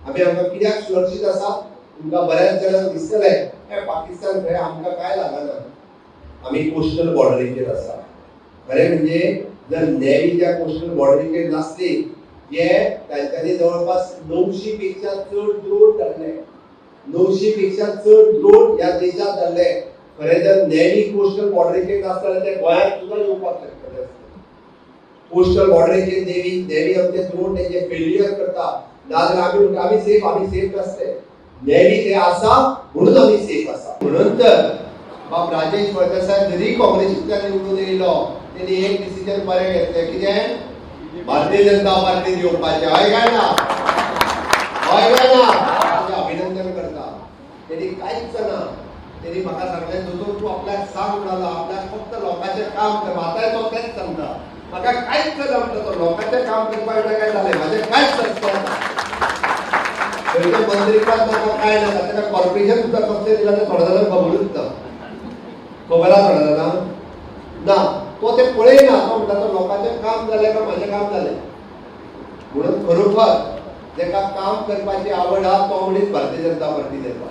आमी आमकां कित्याक सुरक्षीत आसा? तुमकां बऱ्याच जाणांक दिसतलें हे पाकिस्तान खंय, आमकां कांय लागना, आमी कोस्टल बॉर्डरीचेर आसा. खरें म्हणजे जर नेव्ही त्या कोस्टल बॉर्डरीचेर नासली, हे तांच्यांनी जवळपास 900 पेक्षा चड ड्रोन धाडले, 900 पेक्षा चड ड्रोन ह्या देशात धाडले. खरें जर नेव्ही कोस्टल बॉर्डरीचेर नासता जाल्यार ते गोंयांत सुद्दां येवपाक शकतले आसले. कोस्टल बॉर्डरीचेर नेव्ही आमचे ड्रोन तेंचे फेल्युअर करता, नाजाल्यार आमी म्हणटा आमी सेफ, आमी सेफ नासले. नेव्ही ते आसा म्हणून आमी सेफ आसा. म्हणून तर बाब राजेश फळदेसाय जरी काँग्रेसींतल्यान निवडून येयलो, तेणी एक डिसिजन बरें घेतलें. कितें? भारतीय जनता पार्टीत येवपाचें. हय काय ना? हय काय ना? ताचें अभिनंदन करता. तेणी कांयच ना, तेणी म्हाका सांगलें, दोतोर, तूं आपल्याक सांग म्हणालो, आपल्याक फक्त लोकांचें काम कर. आतांय तो तेंच सांगता, म्हाका कांयच ना म्हणटा तो, लोकांचें काम करपा म्हणल्यार काय जालें, म्हाजें कांयच नासता. खंयचें मंत्रीपद म्हाका कांय नाका. ताका कॉर्पोरेशन सुद्दां कसलें दिलां तें थोड्या जाणांक खबरूच ना. खबर आसा थोड्या जाणांक? ना. तो तें पळयना. तो म्हणटा, तो लोकांचें काम जालें काय म्हाजें काम जालें. म्हणून खरोखर जेका काम करपाची आवड आहा, तो मनीस भारतीय जनता पार्टीत येता.